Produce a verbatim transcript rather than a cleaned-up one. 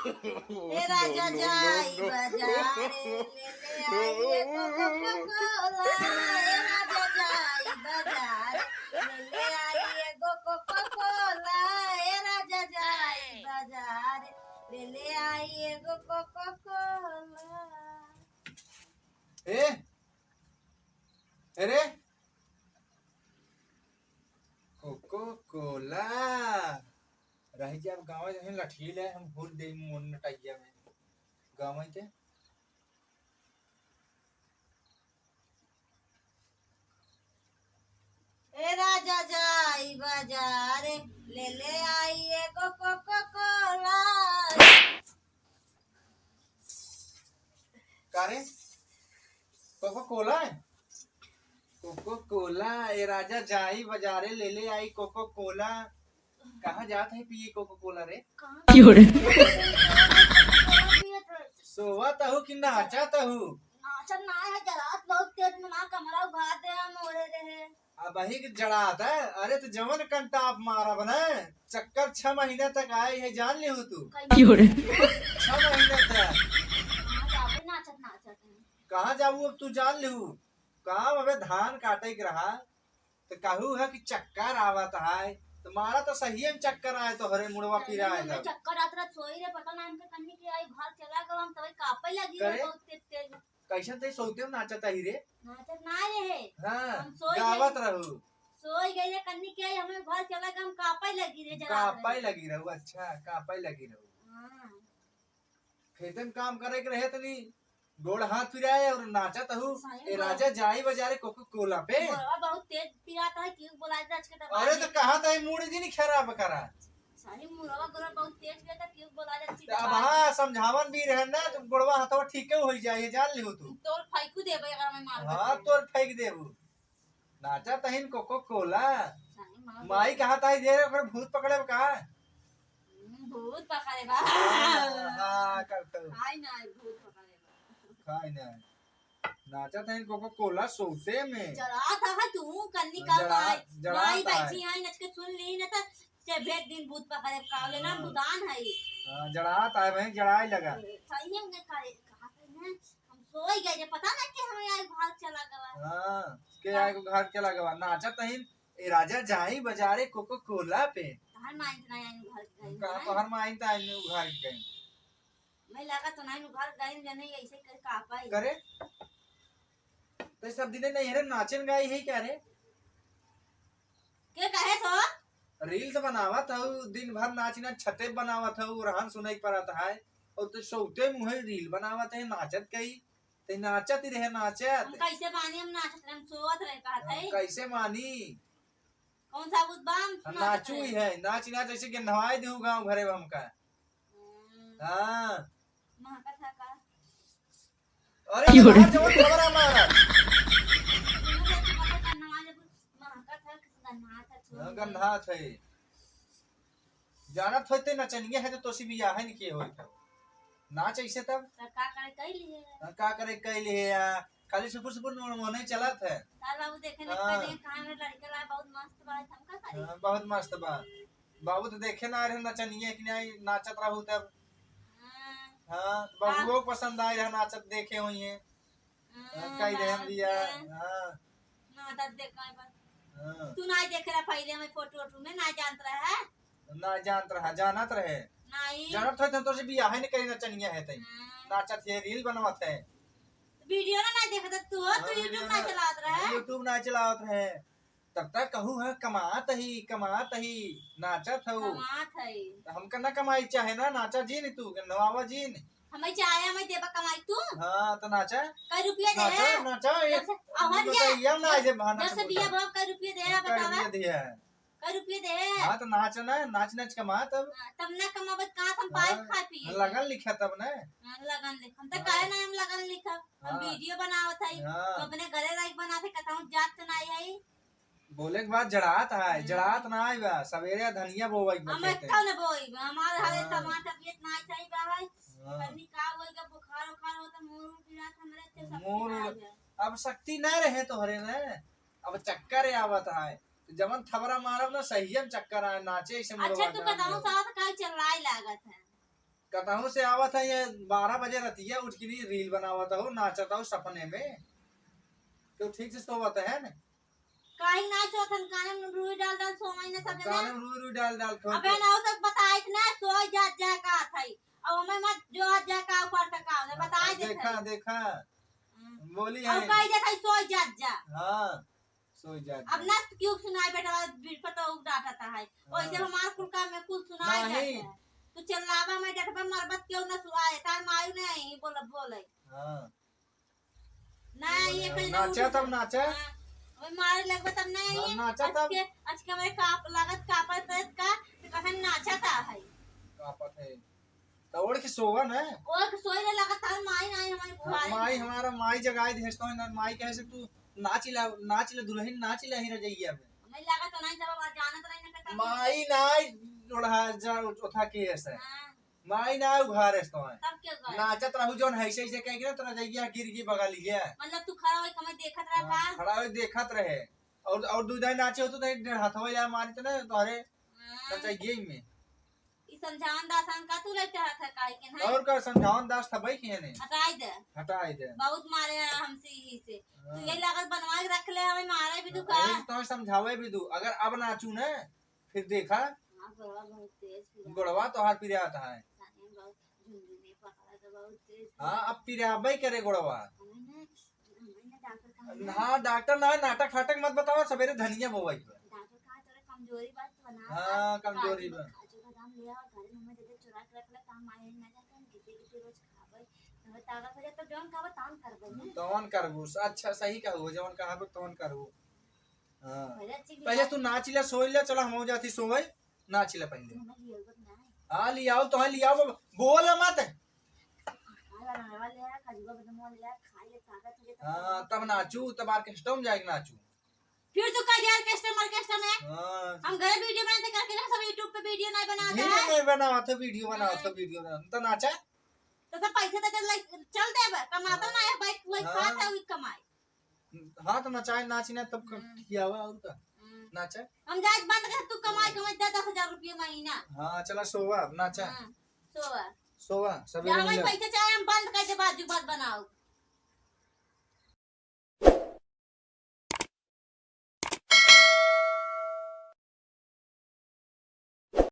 ए राजा जाई बाजार, ले ले आई एगो कोको कोला। ए राजा जाई बाजार, ले ले आई एगो कोको कोला। ए राजा जाई बाजार, ले ले आई एगो कोको कोला। ए, अरे, कोको कोला। रही जाब गाँव जहीं लठील है, हम भूल दे मुन नटैया में। गाँव के। ए राजा जाई बाजार, ले ले आई एगो कोको कोला। का रे? कोको कोला है? कोको कोला, ए राजा जाई बाजारे, ले ले आई कोको कोला। कहाँ जात है पिए कोको कोला रे? कहाँ? क्यों रे? सोवत हूँ कि नाचत हूँ? नाचत ना है, जरात बहुत तेज में ना कमरा उघार दे, हम ओढ़े रहे। अबही के जड़ात है? अरे तो जवन कंटाप मारब ना, चक्कर छह महीना तक आए है, जान लिहू तू। कहीं क्यों रे? छह महीना तक। कहाँ जाबे नाचत नाचत है? कहाँ जाबू अब तू जान लिहू। काम अबे धान काटे के रहा, तो कहू है कि चक्कर आवत है, तो मारा तो सही में चक्कर आए, तोहरे मुड़वा सही पिराए में तब। चक्कर आत रहा, सोई रे, पता ना हमके कन्नी के आई, घर चला गवा, हम तबे कापे लगी रे, करे? बहुत तेज तेज। कैसन ते सोते में नाचत आई रे? नाचत ना रहे। हाँ, हम सोई गावत गए। रहू। सोई गए रे, कन्नी के आई, हमें घर चला गवा, हम कापे लगी रे, जरा कापे रहे। लगी रहू, अच्छा, कापे लगी रहू। हाँ। खेते में काम करे के रहे तनी गोड़ हाथ पिराए और नाचत हूँ। सही ए में। राजा जाई बाजारे कोको कोला पे। गोड़वा बहुत तेज पिरात है, क्यों बोला जाए आज के दबा अरे दे। तो कहा था मूड जी नहीं खराब करा। सही मुड़वा गोड़वा बहुत तेज पिरात है, क्यों बोला जाए आज के तो दबा अब दे। हाँ समझावन भी रहे ना, तो गोड़वा हथवा ठीक हो जाए, जान लिहो तू। तोर फेंकू देबे अगर मैं मार हाँ, देते। तोर फेंक देबू। नाचा तहिन कोको कोला। सही मार माई देते। कहा ताई दे रहे, ओकरे भूत पकड़े बा का? हम्म, भूत पकड़े बा। हाँ, हाँ, करतौ। खाई ना, भूत पकड़े बा। खाई ना। नाचा तहिन कोको कोला सोते में। जरा था है तू, कन्नी हाँ, का जरा, माई, जरा माई था है। बैठी है, नच के सुन ली ना तो से भेद दिन भूत पकड़े बा का, ले ना हाँ। भूतान है। हाँ, जरा था है भाई, जरा ही लगा। सही है, उन्हें करे, कहा थे ना, हम सोई गए, जे पता ना कि हमें आई घर चला गवा। हाँ, के आई घर चला गवा। नाचा तहिन, ए राजा जाई बाजारे कोको कोला पे। तोहर माई के ना आई घर गई, का नहीं? तोहर माई त आई घर गई। मैं लगा तो नहीं घर गई, जने ऐसे कर का पाई। करे? तो सब दिने नहीं रे नाचन गाई है क्या रे? के कहे सो? रील्स बनावत हऊ, दिन भर नाच नाच छते बनावत हऊ, रहन सुनाई परत है, और तो सौते मुँहे रील बनावत है, नाचत कई, ते नाचत ही रहे, नाचत। हम कैसे मानी, हम नाचत रहे, हम सोवत रहे, कहत हाँ, है। कैसे मानी? कौन साबुत बा, हम हम नाचत नाचू रहे। ही है, नाच नाच ऐसे गेंधवाई देहू गाँव घरे में हमका। हम्म। हाँ। महकत है का? अरे, क्यों रे? बाहर जवन खबर है हमारा। महकत है, गन्हात है, छोड़ हाँ, दे। गन्हात है। जानत होते नचनिया है तो तोसी बियाह है न किए होई तब। नाच ऐसे तब। तो का करे कह लिए? हाँ, का करे कह लिए या? खाली सुपुर सुपुर मोने चलत है। तार बाबू देखे न हाँ। पहले कहाँ में लड़के ला बहुत मस्त बा, हम का करी? हाँ, बहुत मस्त बा। बाबू तो देखे ना रहे नचनिया कि नहीं नाचत रहू तब। हाँ। हाँ, तो बाबुओ पसंद आए रहे नाचत देखे हुई है। हाँ, हाँ, कई रहे हम बाप बिया। रे। हाँ। नाचत देखे बा। हाँ। तू ना देखे रहा पहले हमें फोटो वोटो में ना जानत रहा है? ना जानत रहा, जानत रहे। नहीं। जानत रहे तो तोसे बियाह है न करी नचनिया है तई। हाँ। नाचत है, रील बनवत है। वीडियो ना, ना देखत तू, हाँ, तू वीडियो YouTube ना ना, चलावत रहे। YouTube ना चलावत रहे। तब तक कहू है कमात ही, कमात ही, नाचत हऊ। कमात है। तो हमका ना कमाई चाहे ना, नाचा जीन तू, गंधवावा जीन। हमें चाहे, हमें देबा कमाई तू। हाँ, तो नाचा। कई रुपया दे? नाचा, नाचा, ये जब से, आवाज बताइए, क्या? हम ना ऐसे बहाना जब से से बिया बोलता। बाप कई रुपया दे, कई बतावा। रुपया दिया है? कई रुपये दे? हाँ, तो नाच ना, नाच नाच कमा तब। हाँ, तब ना कमाबे, कहाँ से हम पाई हाँ, खा पिए? लगन लिखा तब ना। हाँ, लगन लिख। हम तो हाँ। कहे ना हम लगन लिखब। हम हाँ। वीडियो बनावत हई। हाँ। तो अपने घरे लाइक बनाते, कतहूँ जात तो नहीं है। बोले के बाद जड़ात है, हम्म। जड़ात ना आइबा, सवेरे धनिया बोवाई के हम बचते। एक ठो न बोइब, हमारे हवे हाँ। तमार तबियत ना सही बा है। हाँ। कभी का होई के बुखार उखार हो तो मुंह उड़ गिरा हमरे से सब मोर पिराई है। अब शक्ति ना रहे तोहरे में। अब चक्कर आवत है, तो जवन थबरा मारब ना, सहियम चक्कर आए, नाचे ऐसे अच्छा, मुड़वा तू जाम बताओ, जाए। साथ का चल रहा है लागत है? कतहूँ से आवत है, ये बारह बजे रतिया उठ के भी रील बनावत हो, नाचत हो सपने में। तो ठीक से सोवत है न? काहे ना सोवत हन, काने में रुई डाल डाल सोवई ना सब जना। काने में रुई रुई डाल डाल खोल अबे के। ना, वो सब बताइत ना, सोई जात जा का थई। अब हमें मत जो जा का ऊपर तक का, उन्हें बताई देत देखा, है। देखा। हम्म। बोली अब है। कही देत है, सोई जात जा। हाँ, सोई जात अब जा। ना क्यों सुनाई बेटा, बीच पर तो डांटता है। हाँ। वैसे हमार कुल काम में कुल सुनाई नहीं। जाता है। तू चिल्लावा में डटबे मरबत क्यों ना सुनाए, तार मायू नहीं बोल, बोले। हाँ। नहीं, ये कहीं ना नाचा उठे तब तो। नाचा। हाँ, वही मारे लगबे तब नहीं ना-, आइए। नाचा आज तब। के, आज के हमारे काप, लागत कापत है का, तो कखन नाचा ता है। कापत है। तो ओढ़ के सोवा ना। ओढ़ के सोई ले लागत तार माई नहीं हमारी हाँ, बुआई माई में। हमारा माई जगाई दे तो ना, माई कहे से तू नाच ला, नाच ले दुल्हन, नाच ले ही रजैया में। हमें लागत तो नहीं जब जानत नहीं ना कहता। माई नाई ओढ़ा जा, ओथा के ऐसे। हाँ। माई ना उघारे तो है। तब के उघारे? नाचत रहू जौन है, ऐसे, ऐसे कह के ना, तोरा जइया गिर गई बगलिया। मतलब तू खड़ा होई, कमई देखत रहा हाँ, का? खड़ा होई देखत रहे। और, और दू दाई नाचे हो तो नहीं, डेढ़ हाथवा या मारी तो ना, तोहरे हाँ। नचइये में। ई समझावन दास हम का तू ले चाहत है, काहे के नहीं? और का समझावन दास था भाई के ने? हटाई दे। हटाई दे। बहुत मारे हैं हमसे यही से। हाँ। तू यही लागत बनवा के रख ले, हमें मारे भी तू हाँ, का? यही तो समझावे भी दू। अगर अब नाचू ना, फिर देखा, हाँ, गोड़वा बहुत तेज पिरात। गोड़वा तोहार पिरात है। सही में बहुत झुनझुनी पकड़ा तो बहुत तेज हाँ, पिरात। अब पिराबे करे गोड़वा। हमें ना, हमें ना डॉक्टर कहा ना। हाँ, डॉक्टर ना, नाटक फाटक मत बतावा, सवेरे धनिया बोवाई बा। डॉक्टर कहा तोरे कमजोरी बा, तो ना हाँ, खा, कमजोरी काजू बा। काजू बादाम ले आओ, घरे में हमें दे दे, चुरा के रख ले, काम आए ना जाते, हम गिट्टी गिट्टी रोज खाबे, हमें ताकत हो जाए, तो जौन खाबे, तौन करबे ना। तौन करबू, अच्छा, सही कहू, जौन कहबू, तौन करबू। हाँ। पहले अच्छी पहले लिया। तू नाच ले, सोई ले, चला हम हो जाती सोवई, नाच ले पहले। तो हमें लिया हुआ ना है। हाँ, लियाओ, तो है, लियाओ, बाबा, बोल मत। हाँ, लड़ावा ले आ, खजुआ बदमवा ले आ, खा ले, ताकत हो जाए, तब हाँ, तब नाचू, तब orchestra में जाके नाचू। फिर तू कह दे orchestra, orchestra में। हाँ। हम घरे video बनाते करके ना, सब YouTube पे video नहीं बनाता video है। नहीं बनावा था, video बनावा था, हाँ। Video बनावा था, तो नाचा। तो सब पैसे तो चल, चल देबे, कमाता हाँ। ना है, bike, bike हाँ। खाता है, वही कमाई। हाँ, तो नचाए, नाची ना, तब क-, हम्म। खियावा और का? हम्म। नाचा। हम जाए बंद कर, तू कमाई, कमाई दे दस हजार रुपये महीना। हाँ, चला सोवा, नाचा। हाँ, सोवा। सोवा, सवेरे जा, हमारे मिला। पैसे चाहे, हम बंद कर दे, बाजू बात बनाओ।